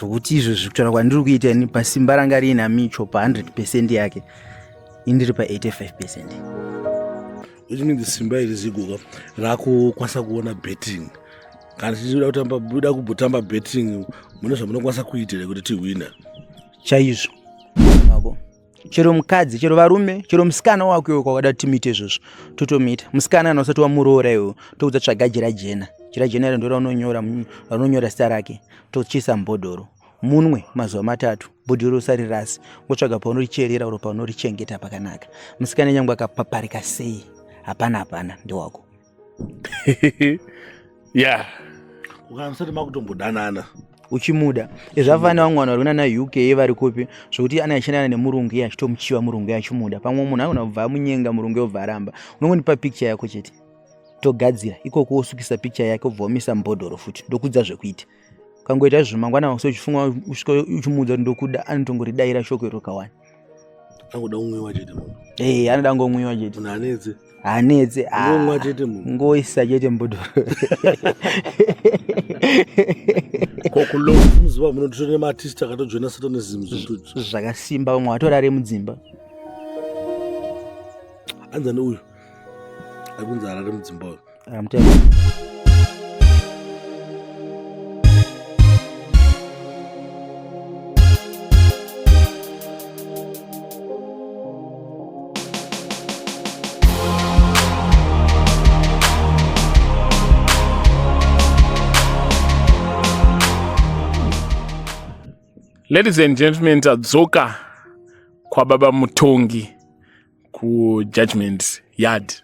Zvokuti izvozvi kutaura kwandiri kuita ini pasimba ranga riina Micho pa 100 percent yake ini ndiri pa 85 percent. Which means simba iri zigoka rakukwanisa kuona betting kana tichida kutamba buda kumbotamba betting mune zvamunokwanisa kuita here kuti tihwina chaizvo mako chero mukadzi chero varume chero musikana wako iwe kwakada kuti timuite izvozvo totomuita musikana kana usati wamuroora iwe tokuudza tsvaga jira jena jira jena iro ndoraunonyora raunonyora zita rake tochiisa mubhodhoro munwe mazuva matatu bhodhoro usarirasi wotsvaga paunoricherera uro paunorichengeta pakanaka musikana nyangwe akapaparika sei hapana hapana ndewako yeah ukana musati makutombodanana uchimuda zvafana vamwe vanhu vari kunana uk vari kupi zvokuti ana achishandana nemurungu iye achitomuchiva murungu iye achimuda pamwe munhu anogona kubva amunyenga murungu iye obva aramba unongondipa picture yako chete togadzira ikoko wosukisa picture yake obva wamisa mubhodhoro futi ndokudza zvekuita ukangoita izvo mangwana wese uchifunga usvika uchimuudza kuti ndokuda anotongoridayira shoko iro kawani anoda kumwiwa chete munhu eh anoda ngomwiwa chete munhu anetse anetse ngomwa chete munhu ngoisa chete mubhodhoro kokulo muziva munototora nemaartist akatojoina satanism zvakasimba vamwe vatorare mudzimba anzani uyu akunzi arare mudzimba uyu Ladies and gentlemen, tadzoka kwababa Mutongi kujudgment yard.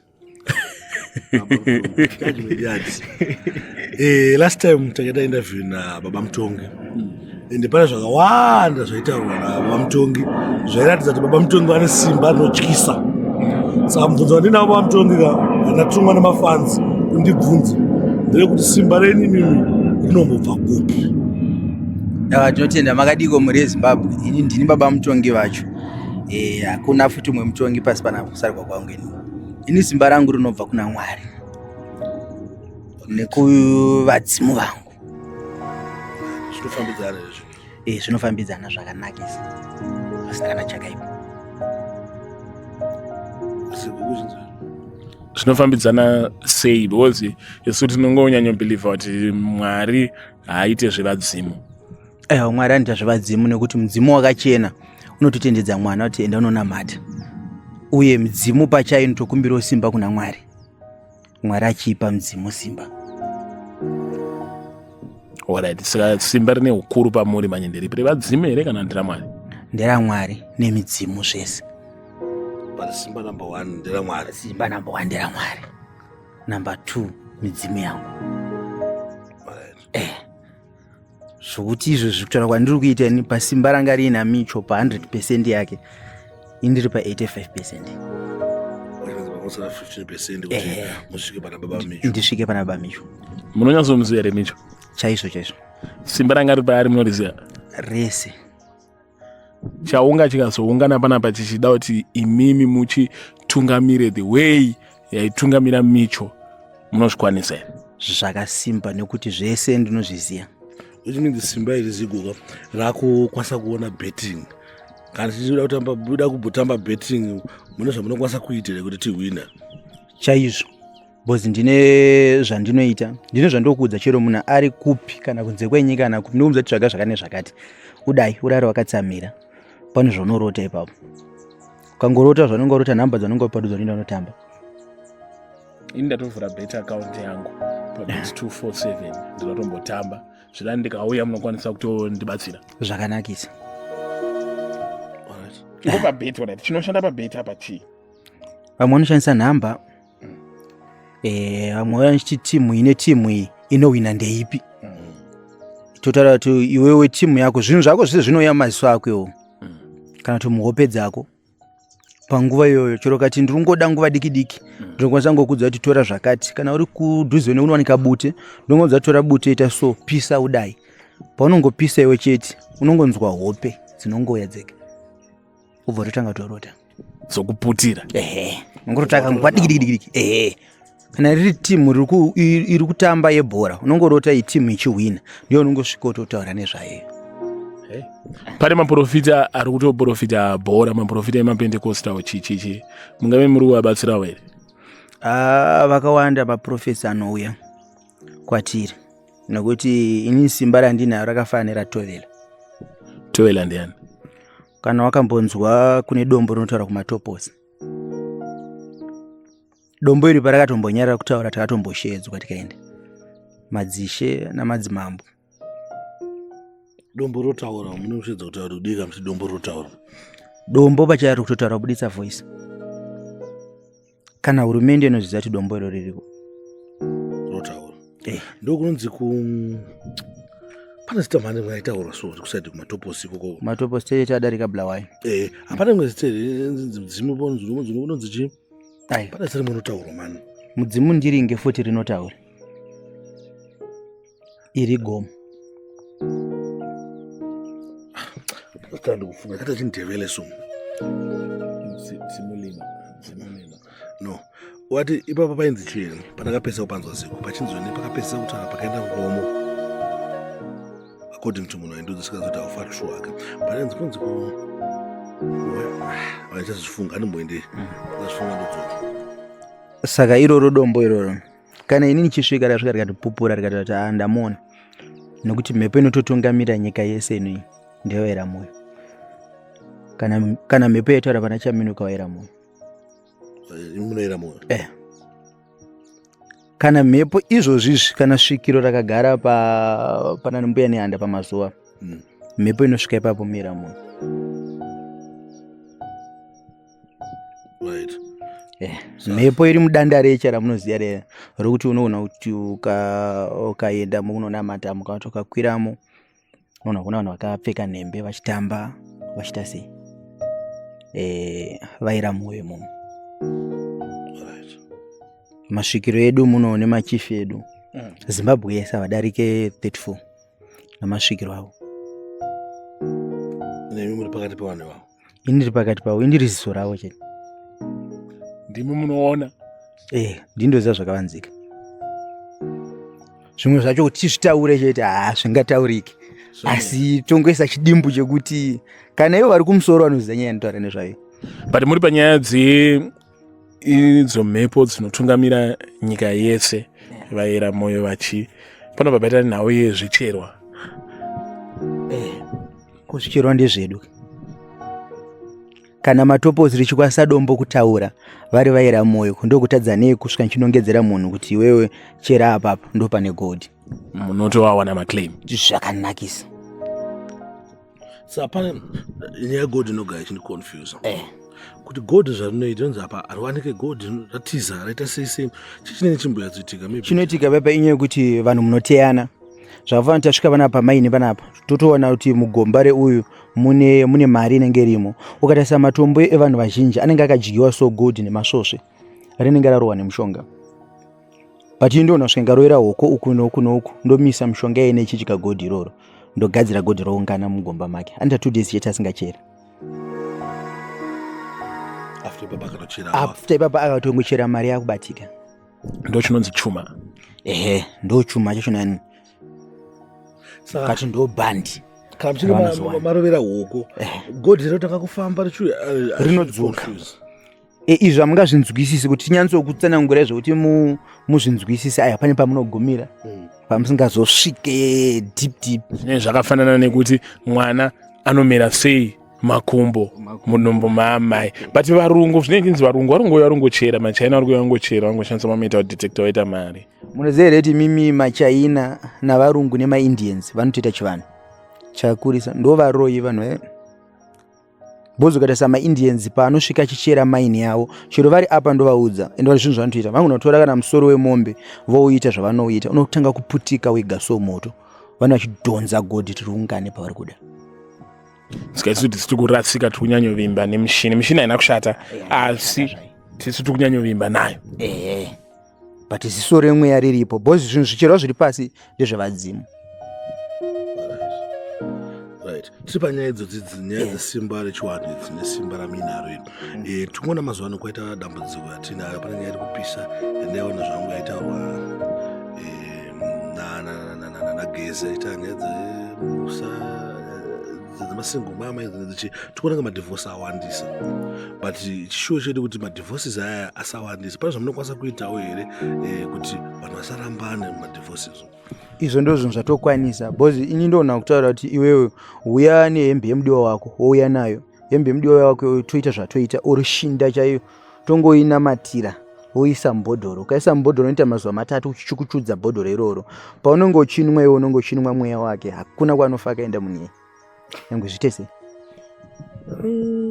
Judgment yard. Eh, last time takaita interview na baba Mutongi ende pane zvakawanda zvaitaurwa nababa Mutongi zvairatidza kuti baba Mutongi vane simba rinotyisa. Saka mubvunzo wandinawo baba Mutongi ka andatumwa nemafans kundibvunza nderekuti simba renyu imimi rinombobva kupi? Ava tinotenda makadiko mhuri yeZimbabwe. Ini ndini baba Mutongi vacho. Eh, hakuna futi umwe mutongi pasi panapa kusarwa kwangu ini. Ini simba rangu rinobva kuna Mwari nekuvadzimu vangu. Zvinofambidzana izvo. Eh, zvinofambidzana zvakanakisa pasina kana chakaipa. Zvinofambidzana sei because isu tinongonyanyobhilivha kuti Mwari haaite zvevadzimu. Aiwa, Mwari anoita zvevadzimu nekuti mudzimu wakachena unototendedza mwana kuti enda unonamata, uye mudzimu pachayo inotokumbirawo simba kuna Mwari, Mwari achipa mudzimu simba. Alright, saka simba rine ukuru pamuri manje nderipi, revadzimu here kana nderaMwari? NderaMwari nemidzimu zvese. But simba number one nderaMwari. Simba number one nderaMwari, number two midzimu yangu. Alright. Eh. Zvokuti izvozvi kutaura kwandiri kuita ini pasimba ranga riina Micho pa 100 percent yake ini ndiri pa 85 percent. Panosara 15% kuti Eh. musvike pana baba Micho. Ndisvike pana baba Micho. Munonyatsomuziva here Micho? Chaizvo chaizvo. Simba ranga riri paari munoriziva? Rese. Chaunga chikazoungana panapa chichida kuti imimi muchitungamire the way yaitungamira Micho, munozvikwanisa here? Zvakasimba nekuti zvese ndinozviziva. Which means simba iri zigoka rakukwanisa kuona betting kana tichida kutamba buda kumbotamba betting mune zvamunokwanisa kuita here kuti tihwina? Chaizvo, because ndine zvandinoita, ndine zvandokuudza chero munhu ari kupi kana kunze kwenyika kana kupi, ndinokuudza kuti tsvaga zvakati nezvakati, udai urare wakatsamira pane zvaunorota ipapo. Ukangorota zvaunenge warota, nhamba dzaunenge wapadudza unoenda unotamba. Ini ndatovhura bet account yangu pabet 247 ndinotombotamba zvida, ndikauya munokwanisa kutondibatsira zvakanakisa. Iko pabet, alright, chinoshanda pabet apa chii? Vamwe vanoshandisa nhamba, vamwe vanoti timu ine timu iyi inowina ndeipi, totaura kuti iwewe timu yako zvinhu zvako zvese zvinouya mumaziso ako iwo kana kuti muhope dzako panguva iyoyo. Chero kati ndiri kungoda nguva diki diki, ndinokwanisa ngokudza kuti tora zvakati. Kana uri kudhuze nekunowanika bute, ndinongodza tora bute, ita so, pisa udai. Paunongopisa iwe chete unongonzwa hope dzinongouya dzega, ubva utotanga kutorota dzokuputira. Ehe, unongorota nguva diki diki diki. Ehe, kana riri timu iri kutamba yebhora, unongorota iyi timu ichihwina, ndiyo unongosvika utotaura nezvayo. Pane maprofita ari kutoprofita bhora, maprofita emapentecostal chichichi, mungave muri kuvabatsirawo here? Ah, vakawanda maprofesi anouya kwatiri nekuti ini simba randinaro rakafanira neratovela. Tovela ndiani? Kana wakambonzwa kune dombo rinotaura kumatoposi, dombo iri parakatombonyarara kutaura takatomboshedzwa tikaenda madzishe namadzimambo. Dombo rotaura, munoshedza kutaura kudii kana dombo rotaura? Dombo pachari kutotaura kubuditsa voice. Kana hurumende inoziva kuti dombo iro ririko. Rotaura. Ndokunonzi ku pane zita mhani raitaurwa so kusaidi kumatoposi ikoko. Matoposi tete tadarika Bulawayo. Hapana imwe zita mudzimu unonzi chii? Ai. Pane zita rimwe rinotaurwa mani. Mudzimu ndiringe futi rinotaura iri gomo. Zita ndikufunga kaita chindevele so. Simulima, Simulima. No, wati ipapa painzi chii pandakapedzisa kupanzwa ziko pachinzweni pakapedzisa kutaura pakaenda kugomo according to munhu aindodzisikazoti haufa true aka painzi kunzi ku vachazvifunga andimboende ndazvifunga ndodzoka. Saka iroro dombo iroro, kana inini chisvika, rasvika rikatipupura rikati kuti "Ah, ndamuona," nekuti mhepo inototungamira nyika yese inoi ndeyoera mwoyo. Kana mhepo yaitaura pana Chaminuka waera mwoyo. Munoera mwoyo. Kana mhepo izvozvizvi, kana svikiro rakagara pa pana Mbuya Nehanda pamazuva, mhepo inosvika ipapo muera mwoyo. Mhepo iri mudanda recha ramunoziva reya rokuti unoona kuti ukaenda munonamata, mukati ukakwiramo unoona kuna vanhu vakapfeka nhembe vachitamba vachiita sei, vaira mwoyo imomo. Masvikiro edu muno nemachifi edu, Zimbabwe yese havadarike 34 namasvikiro avo. Nemi muri pakati pevanhu ivavo? Ini ndiri pakati pavo, indiri ziso ravo chete. Ndimi munoona. Ndindoziva zvakavanzika. Zvimwe zvacho kuti tizvitaure chete haa zvingatauriki, asi tongoisa chidimbu chekuti kana ivo vari kumusoro vanoziva nyaya yanotaura nezvayo. But muri panyaya dzeidzo mhepo dzinotungamira nyika yese, vayera mwoyo vachi panobva paita nhau yezvicherwa. Kuzvicherwa ndezvedu. Kana matoposi richikwanisa dombo kutaura vari vaira mwoyo, ndokutadza nei kusvika nchinongedzera munhu kuti iwewe chera apapo ndo pane gold? Munotovawana maclaim. Zvakanakisa. Saka pane nyaya yegold inogara ichindiconfusa kuti gold zvarinoita inonzi apa hariwanike gold, ratiza, raita sei sei, chichinenge chimboyatsoitika maybe? Chinoitika papa inyaya yekuti vanhu munoteyana. Zvakafanana tasvika panapa pamaini panapa, totoona kuti mugomba reuyu mune mari inenge irimo. Ukatarisa matombo evanhu vazhinji anenge akadyiwa so gold nemasvosve, rinenge rarohwa nemushonga. But ini ndoona kusvika ngarovera hoko uku noku noku, ndomisa mishonga iye nechidya gold iroro, ndogadzira gold roungana mugomba make. Anoita 2 days chete asingacheri. After ipapa akatochera? After ipapa akatongochera, mari yakubatika. Ndo chinonzi chuma. Ehe, ndo chuma chacho nani. Saka kati ndo bhandi. Kana muchinge Ravanozowana. marovera hoko, gold rinotanga kufamba richiuya? Rinodzoka. Izvi hamungazvinzwisisi kuti tinyantsokutsanangura zvekuti muzvinzwisise. Aya pane pamunogumira pamusingazosvike deep deep. Zvinenge zvakafanana nekuti mwana anomera sei makumbo mudumbu maamai. But varungu zvinenge chinzi varungu varungu varungochera, machina vari kuuya vangochera, vangoshandisa mametal detector, vaita mari. Munoziva here kuti mimi machina navarungu nemaIndians vanotoita chivanhu chakurisa? Ndo varoyi vanhu bhozi. Ukaita samaIndians, paanosvika achichera maini yavo, chero vari apa ndovaudza, ende vari zvinhu zvavanotoita, vangonotora kana musoro wemombe vouita zvavanouita, unotanga kuputika wega so moto, vanhu vachidhonza godhi tiri ungane pavari kuda. Saka isu tisi tiri kurasika, tiri kunyanyovimba nemishini. Mishini haina kushata, asi tisu tiri kunyanyovimba nayo. Ehe, but ziso remweya riripo because zvinhu zvicherwa zviri pasi ndezvevadzimu. Right, tiri panyaya idzodzi idzi, nyaya dzesimba rechiwanhu idzi nesimba ramuinaro iri. Tikuona mazuva ano kwaita dambudziko ratinayo. Pane nyaya iri kupisa yandaiona zvangu yaitaurwa naGeza, ita nyaya dzemusa. dzemasingle mama idzi nedzichi tikuona nga madivorce awandisa but chishuwo chedu kuti madivorces aya asawandisa pane zvamunokwanisa kuitawo here eh, kuti vanhu vasarambane mumadivorces Izvo ndo zvinhu zvatokwanisa because ini ndoona kutaura kuti iwewe uya nehembe yemudiwa wako wouya nayo hembe yemudiwa wako toita zvatoita or shinda chaiyo tongoinamatira woisa mubhodhoro ukaisa mubhodhoro unoita mazuva matatu uchichukuchudza bhodhoro iroro paunenge uchinwa iwe unenge uchinwa mweya wake hakuna kwaanofa akaenda munhu iye nyangwe zviite sei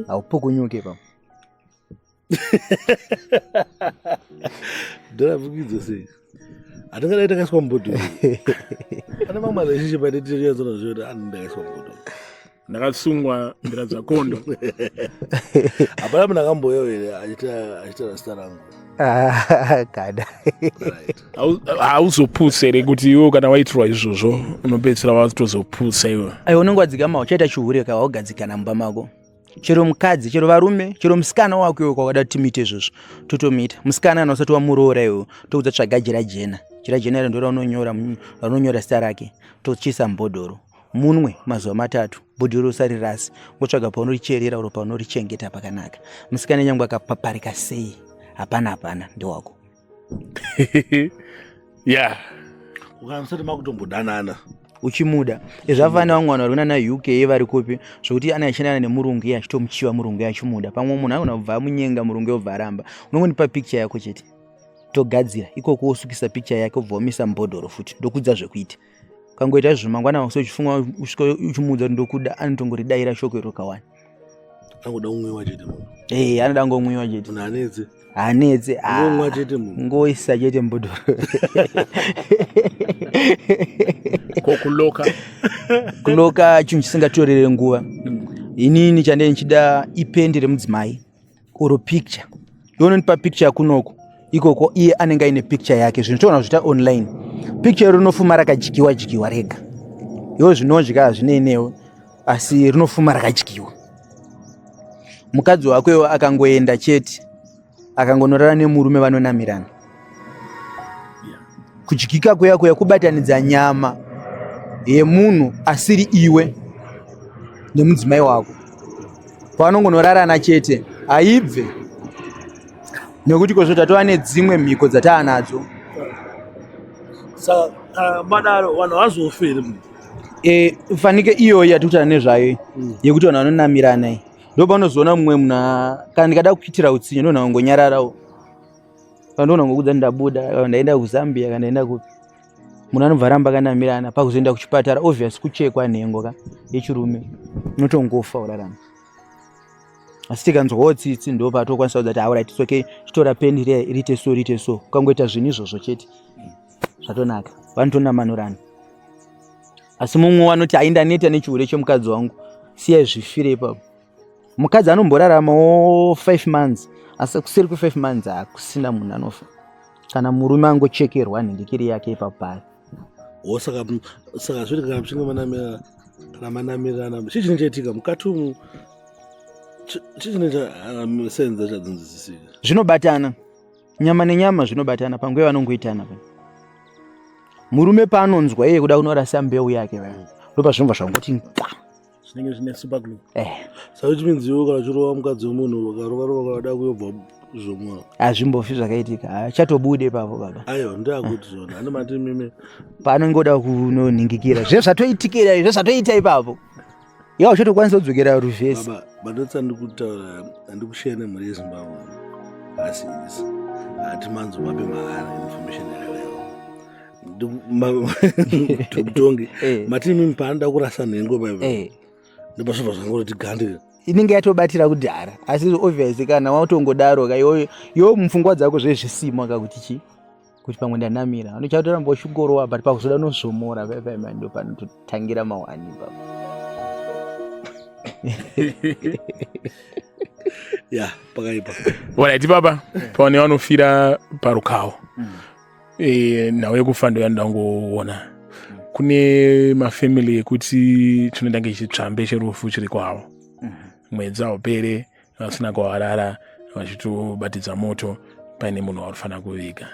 haupukunyuke pamwe. Ndorabvukidzo sei hatingadai takaiswa mubhodhoro pane mamwe relationship aititiyatsona zvekuti ani ndakaiswa mubhodhoro. Ndakasungwa mbira dzakondo. Hapana munhu akambouyawo here achitaura zita rangu? Kada. Hauzoputse here kuti iwe kana waitirwa izvozvo unopedzisira watozoputsa iwe? Aiwa, unenge wadzikama uchaita chihure ka wagadzikana mumba mako. Chero mukadzi, chero varume, chero musikana wako iwe kwakada kuti timuite izvozvo totomuita. Musikana kana usati wamuroora iwe tokuudza tsvaga jira jena. Jira jena iro ndoraunonyora raunonyora zita rake tochiisa mubhodhoro munwe mazuva matatu bhodhoro usarirasi wotsvaga paunoricherera uro paunorichengeta pakanaka. Musikana nyangwe akapaparika sei hapana hapana ndewako. Yeah. Ukana musati makutombodanana uchimuda zvafana vamwe vanhu vari kunana UK vari kupi zvokuti ane achinana nemurungu iye achitomuchiva murungu iye achimuda. Pamwe munhu anogona kubva amunyenga murungu iye obva aramba. Unongondipa picture yako chete togadzira ikoko wosukisa picture yake obva wamisa mubhodhoro futi ndokudza zvekuita. Ukangoita izvozvo mangwana wose uchifunga usvika uchimuudza kuti ndokuda anotongoridayira shoko iro kawani. Anoda kumwiwa chete munhu. Eh, anoda ngomwiwa chete. Munhu anetse. Anetse. Ngomwa chete munhu. Ngoisa chete mubhodhoro. Ko kuloka. Kuloka chinhu chisingatorere nguva. Inini chandenge ndichida ipendi remudzimai or picture. Iwe unondipa picture kunoko ikoko iye anenge aine picture yake zvinhu toona zviita online. Picture iro rinofuma rakadyiwa dyiwa rega. Iwe zvinodya hazvinei newe asi rinofuma rakadyiwa. Mukadzi wako iwe akangoenda chete akangonorara nemurume vanonamirana. Kudyika kuya kuya kubatanidza nyama yemunhu asiri iwe nemudzimai wako. Pavanongonorarana chete haibve nekuti kozvo tatova nedzimwe mhiko dzataanadzo. Saka madaro vanhu vazofe here munhu? E, fanike iyoyi yatikutaura nezvayo yekuti vanhu vanonamirana iyi ndopanozoona mumwe munhu kana ndikada kuitira utsinye ndonha kungonyararawo kana ndonha ngokuudza ndabuda kana ndaenda kuZambia kana ndaenda kupi munhu anobva aramba akanamirana pakuzoenda kuchipatara obvious kuchekwa nhengo ka yechirume unotongofa urarama. Asi tikanzwawo tsitsi ndo patokwanisa kuudza kuti alright it's okay chitora peni riya riite so riite so ukangoita zvinhu izvozvo chete zvatonaka vanotonamanurana. Asi mumwe vanoti ai ndaneta nechihure chemukadzi wangu siyai zvifire ipapo. Mukadzi anomboraramawo 5 months asi kuseri kwe 5 months hakusina munhu anofa kana murume angochekerwa nhingikiri yake ipapo pari. Oh, saka saka zviri kana muchinge manamira kana manamirana chii chinenge chaitika mukati umu chii chinenge chasenza chadzinzisisika? Zvinobatana nyama nenyama zvinobatana panguva yavanongoitana pa murume paanonzwa iye kuda kunorasa mbeu yake vaya ndopazvinobva zvangoti nka zvinenge zvine super glue. Saka which means iwe kana uchirova mukadzi wemunhu ukarova rova ukada kuyobva zvomwa hazvimbofi zvakaitika hachatobude ipapo baba. Aiwa ndakuti zvona ane mati mimi paanenge oda kunonhingikira zve zvatoitikira zve zvatoita ipapo iwe uchatokwanisa kudzokera ruvhesi. Baba bandotsa ndikutaura handikushare nemhuri yeZimbabwe asi isi hatimanzo vape mahara information yakadaro. Mutongi mati mimi paanoda kurasa nhengo baba ndopasvobva zvangoti gande inenge yatobatira kudhara asi obviously kana watongodaro ka iwe mupfungwa dzako zvezvisimo ka kuti chi kuti pamwe ndanamira unochatoramba uchingorowa but pakuzoda unozvomora paipai ndo panototangira mawani ipapo. Ya pakaipa. Alright baba paone vanofira parukawo. Nhau yekufa ndo yandangoona kune mafamily ekuti chinoita nge chitsvambe cherufu chiri kwavo mwedzi haupere vasina kuharara vachitobatidza moto paine munhu warufanira kuviga.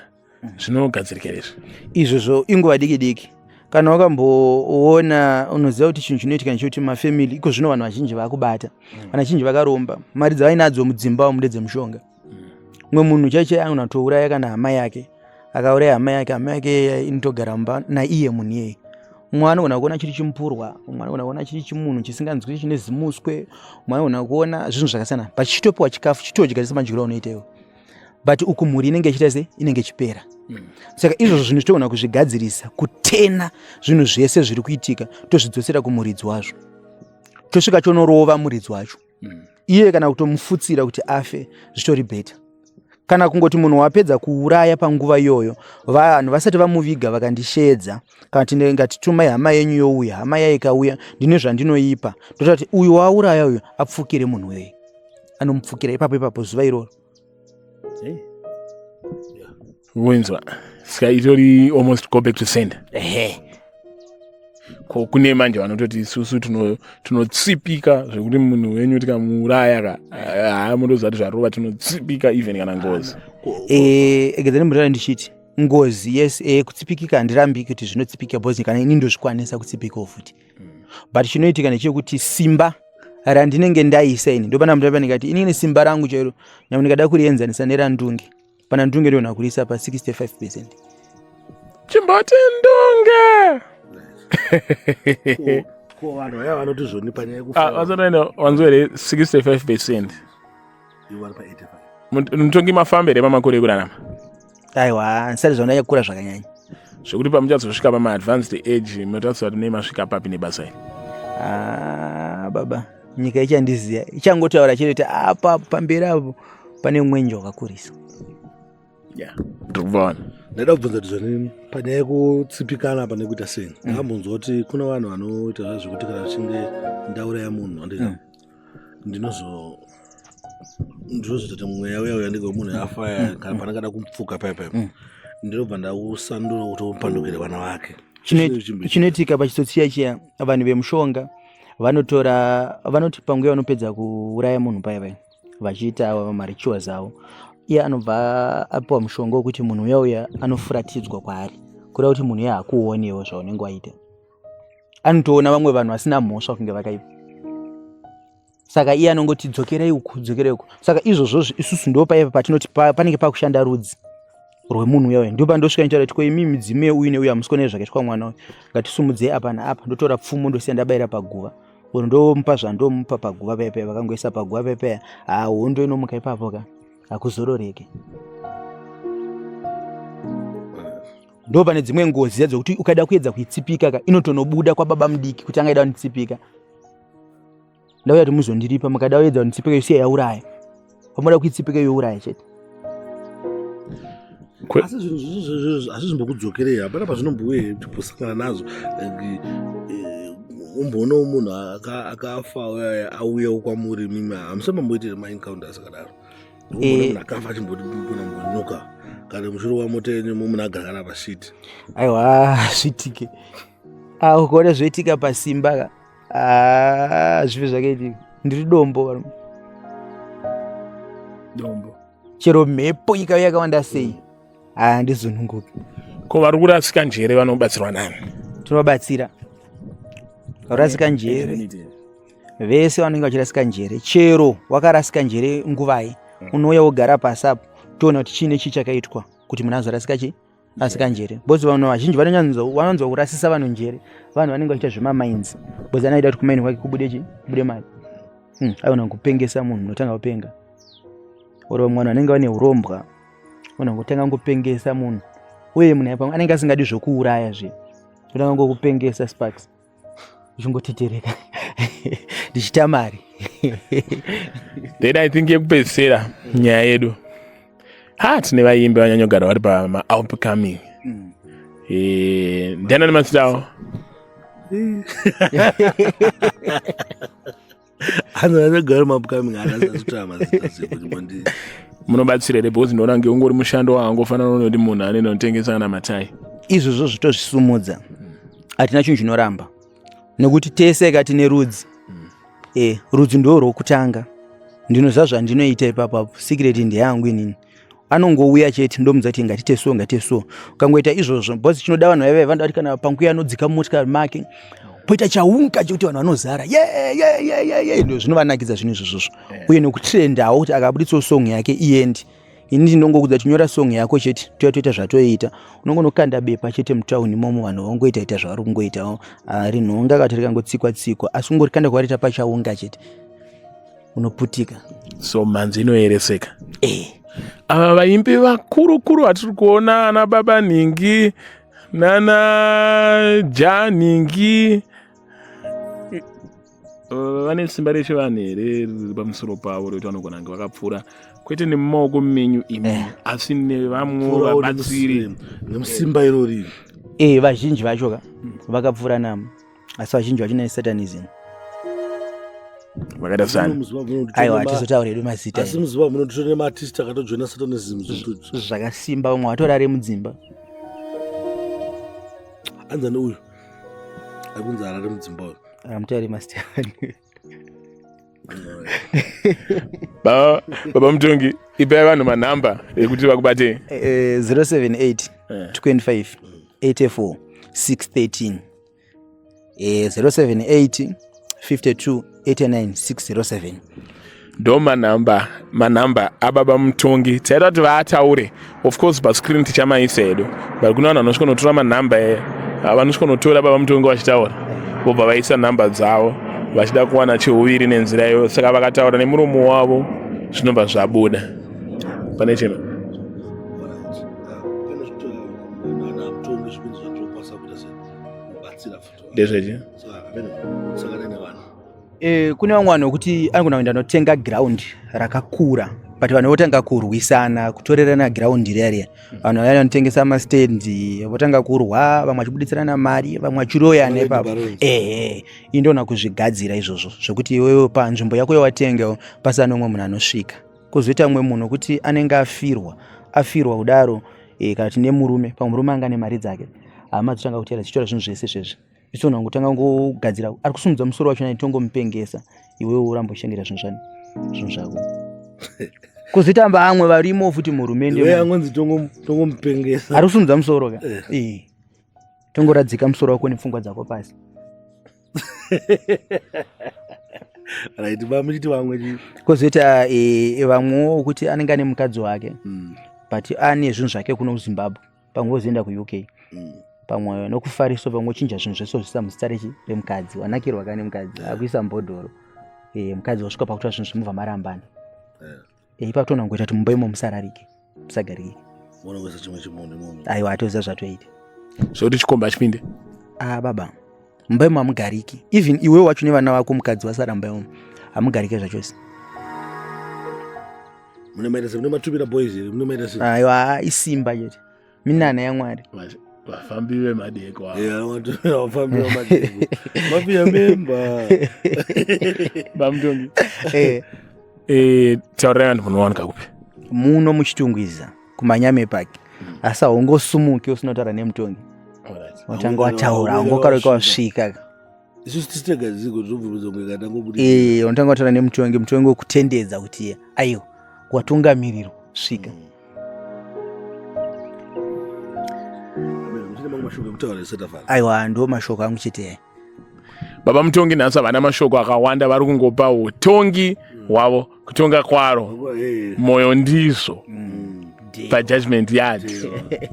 Zvinogadzirika izvi izvozvo inguva diki diki. Kana wakamboona, unoziva kuti chinhu chinoitika ndechekuti mafamily iko zvino vanhu vazhinji vakubata, vanhu vazhinji vakaromba, mari dzavainadzo mudzimba umu ndedzemushonga. Mumwe munhu chaichai anotouraya kana hama yake, akauraya hama yake, hama yake inotogara mumba naiye munhu iyeye. Mumwe anogona kuona chiri chimupurwa, mumwe anogona kuona chiri chimunhu chisinganzwi chine zimuswe, mumwe anogona kuona zvinhu zvakasiyana, but chitopiwa chikafu chitodya semadyiro aunoita iwe, but uku mhuri inenge ichiita sei, inenge ichipera. Saka izvozvo zvinhu togona kuzvigadzirisa, kutena zvinhu zvese zviri kuitika tozvidzosera kumuridzi wazvo, tosvika chonorova muridzi wacho iye, kana kutomufutsira kuti afe zvitori better, kana kungoti munhu wapedza kuuraya panguva iyoyo, vanhu vasati vamuviga vakandisheedza, kana kuti ngatitumai hama yenyu youya, hama yayo ikauya ndine zvandinoipa, ndotaura kuti uyu wauraya uyu apfukire munhu weye, anomupfukira ipapo ipapo zuva iroro. Winzwa, saka itori almost go back to sender. Ehe. Ko kune manje vanototi isusu tinotsipika zvekuti munhu wenyu tikamuuraya ka, haa, munotoziva kuti zvarova, tinotsipika even kana ngozi. Egedzani mutaura ndichiti ngozi, yes, kutsipikika handirambi kuti zvinotsipika, because kana ini ndozvikwanisa kutsipikawo futi, but chinoitika ndechekuti simba randinenge ndaisa ini, ndopana mutapa ndikati inini simba rangu chairo nyangwe ndikada kurienzanisa nerandunge, pana ndunge ndogona kuriisa pa 65%. Chimboti ndunge. Ko vanhu vaya vanoti zvoni panyaya yekufa? Vasataenda wanzwa here, 65%? Ivo vari pa 85. Mutongi, mafamba here pamakore ekurarama? Aiwa, ndisati zvandanyanya kukura zvakanyanya. Zvekuti pamuchazosvika pamaadvanced age munotarisira kuti nei masvika papi nebasa iri? Ah, baba, nyika ichandiziva, ichangotaura chete kuti apa pamberi apo pane mwenje wakakurisa. Yeah, ndiri kuvaona. Ndaida kubvunza kuti zvoni panyaya yekutsipikana apa nekuita sei, ndakambonzwa kuti kune vanhu vanoita zva zvekuti kana vachinge ndauraya munhu, andika, ndinozoita kuti mweya uya uya ndenge wemunhu yafa ya, kana pandangada kumupfuka paya paya, ndinobva ndausandura kuti upandukire vana vake. Chinoitika pachitsotsi chiya chiya, vanhu vemushonga vanotora, vanoti panguva vanopedza kuuraya munhu paya paya vachiita marituals avo, iye anobva apiwa mushonga wekuti munhu uya uya anofuratidzwa kwaari, kureva kuti munhu uya hakuonewo zvaunenge waita, anotoona vamwe vanhu vasina mhosva kunge vakaipa. Saka iye anongoti dzokerai uku, dzokerai uku. Saka izvozvozvo isusu ndo paipa patinoti panenge pakushanda rudzi rwemunhu uya uya, ndo pandosvika ndichitaura kuti ko imi midzimu yeuyu neuyu hamusi kuona zvakaitwa mwana uyu, ngatisumudzei apa naapa. Ndotora pfumo, ndosiya ndabayira paguva oro, ndomupa zvandomupa paguva paya paya, vakangoisa paguva paya paya, haa, hondo inomuka ipapo ka, hakuzororeke. Ndo pane dzimwe ngozi dziya dzekuti ukada kuedza kuitsipika ka, inotonobuda kwababa mudiki kuti angaida kunditsipika, ndauya kuti muzondiripa, mukada kuedza kunditsipika isiya yauraya, pamoda kuitsipika youraya chete. Asi zvinhu zvizvi hazvizvimbokudzokerei? Hapana pazvinombouye timbosangana nazvo, like umboonawo munhu akafa uya auyawo kwamuri, mimi hamusambamboitire maencounters akadaro? Munhu akafa achimboti kuna mbonyoka, kana muchirova mota yenyu, munhu agara kana pasiti? Aiwa, zvitike. Ah, ukaona zvoitika pasimba ka, ah, zvive zvakaitika, ndiri dombo varume. Dombo. Chero mhepo ikauya yakawanda sei, handizununguki. Ko vari kurasika njere vanobatsirwa nani? Tinobatsira varasika njere vese vanenge vachirasika njere. Chero wakarasika njere nguvai, unouya wogara pasi apo, toona kuti chiine chii chakaitwa kuti munhu azorasika chii, asika njere, because vanhu vazhinji vanonzwa kurasisa vanhu njere vanhu vanenge vachiita zvemamainzi, because anoida kuti kumaini kwake kubude chii, kubude mari. Aiona kupengesa munhu, unotanga kupenga, or vamwe vanhu vanenge vane urombwa vanongotanga ngopengesa munhu, uye munhu pamwe anenge asingadi zvokuuraya zve, totanga ngokupengesa, sparks uchingotetereka ndichita mari. Then I think yekupedzisira nyaya yedu, ha, tine vaimbi vanyanyogara vari pamaupcoming. Ndianani mazita avo? Anogara maupcoming anazatotaura mazita zekuti. Munobatsira here? Because ndinoona kunge ungori mushando waangofanana noti munhu anoenda kunotengesa kana matai. Izvozvo zvitozvisumudza, hatina chinhu chinoramba, nekuti tese ka tine rudzi. Rudzi ndo rwokutanga, ndinoziva zvandinoita ipapo apo, secret ndeyangu inini. Anongouya chete ndomudza kuti ngatite so, ngatite so. Ukangoita izvozvo because chinoda vanhu vaive vanoda kuti kana panguya anodzika mumotikari make poita chaunga chekuti vanhu vanozara ye ye ye ye ye, ndo zvinovanakidza zvinhu izvozvozvo. Uye nekutrendawo kuti akabuditsawo song yake iyendi. Ini ndinongokudza kuti nyora song yako chete, toya toita zvatoita. Unongonokanda bepa chete mutauni imomo, vanhu vongoita ita zvavari kungoitawo. Rinhonga kati rikangotsikwa tsikwa, asi ungorikanda kwarita pachaunga chete, unoputika. So mhanzi inoereseka. Ava vaimbi vakuru kuru vatiri kuona ana baba nhingi nana ja nhingi vane simba rechivanhu here riri pamusoro pavo rekuti vanogona kunge vakapfuura kwete nemumaoko menyu imi, asi nevamwe vabatsiri? Nemusimba irori. Vazhinji vacho ka vakapfuura namo, asi vazhinji vacho nesatanism. Vakaita sani? Aiwa, hatizotaura hedu mazita. Asi muziva munotora nemaartist akatojoina satanism. Zvakasimba, vamwe vatorare mudzimba. Anzani uyu ari kunzi arare mudzimba uyu? Amutauri mazita. Baba Mutongi, ipai vanhu manhamba ekuti vakubate. 078 25 84 613, 078 52 89 607. Ndo manhamba ababa Mutongi. Taida kuti vaataure, of course pascreen tichamaisa hedu, but kuna vanhu vanosvika notora manhamba vanosvika notora baba Mutongi vachitaura, vobva vaisa nhamba dzavo vachida kuwana cheuviri nenzira iyoyo. Saka vakataura nemuromo wavo zvinobva zvabuda pane chema. Mutongi, zvinhu zvatinokwanisa kuita sekubatsira futi. Ndezvechi? Saka nevanhu. Kune vamwe vanhu vekuti anogona kuenda notenga ground rakakura, but vanhu votanga kurwisana kutorerana ground riya riya. Vanhu vaya vanotengesa mastendi votanga kurwa, vamwe vachibuditsirana mari, vamwe vachiroyana ipapo. Ehe, indona kuzvigadzira izvozvo zvekuti iwewe panzvimbo yako yawatenga pasina umwe munhu anosvika. Kwozoita mumwe munhu wekuti anenge afirwa kudaro, kana kuti nemurume, pamwe murume anga ane mari dzake, hama dzotanga kutera dzichitora zvinhu zvese zvezvi. Ichitona kutanga kungogadzira ari kusumudza musoro wacho naitongomupengesa, iwewe uramba uchichengeta zvinhu zvani, zvinhu zvako. Kwozoita vamwe varimo futi muhurumende. Iwe angonzi tongomupengesa. Ari kusumudza musoro ka. Tongoradzika musoro wako nepfungwa dzako pasi. Right, vamuchiti vamwe chi? Kwozoita vamwewo kuti anenge ane mukadzi wake, but ane zvinhu zvake kuno kuZimbabwe, pamwe wozoenda kuUK, pamwe nokufariso, pamwe wochinja zvinhu zvese wozvisa muzita remukadzi. Wanakirwa kane mukadzi, akuisa mubhodhoro, mukadzi wasvika pakutora zvinhu zvimubva marambana. Ipapo toona kungoita kuti mumba imo musararike, musagarike. Unokuisa chimwe chimunhu imomo. Aiwa, atoziva zvatoita. Zvokuti chikomba chipinde. Ah baba, mumba imo hamugariki. Even iwe wacho nevana vako, mukadzi wasara mumba imomo, hamugarike zvachose. Mune maita se mune matumira boys here? Mune maita se? Aiwa, isimba chete, minana yaMwari. Vafambi vemadeko ava. Yeah, matumira vafambi vamadeko. Mafia memba. Bamutongi, taurirai vanhu munowanika kupi? Muno muChitungwiza, kuManyame Park, asi haungosumuki usina kutaura nemutongi. Watanga wataura, haungokaroka wasvika. Isusu tisitega ziko tinobvumidzwa kunge katangobudisa. Unotanga wataura nemutongi, mutongi wokutendedza kuti aiwa, watungamirirwa, svika. Muchine mamwe mashoko ekutaura setafara? Aiwa, ndo mashoko angu chete. Baba Mutongi nhasi havana mashoko akawanda, vari kungopa utongi hwavo, kutonga kwaro mwoyo ndizvo pajudgment yard.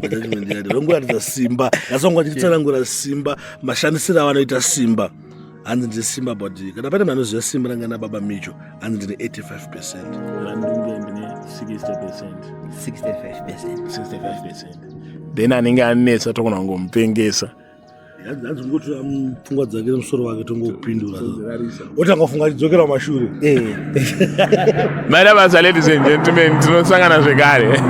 Judgment yard vangoratidza simba nhasi, vanga vachitsanangura simba, mashandisiro avanoita simba. Hanzi ndine simba, but kana pane munhu anoziva simba ranga nababa Micho, hanzi ndine 85%. Randunge ndine 60%. 65%. 65%, then anenge anetsa togona kungomupengesa. Hanzi kungotora pfungwa dzake nemusoro wake, tongopindura, otanga kufunga achidzokera kumashure. Maita basa, ladies and gentlemen, tinosangana zvekare.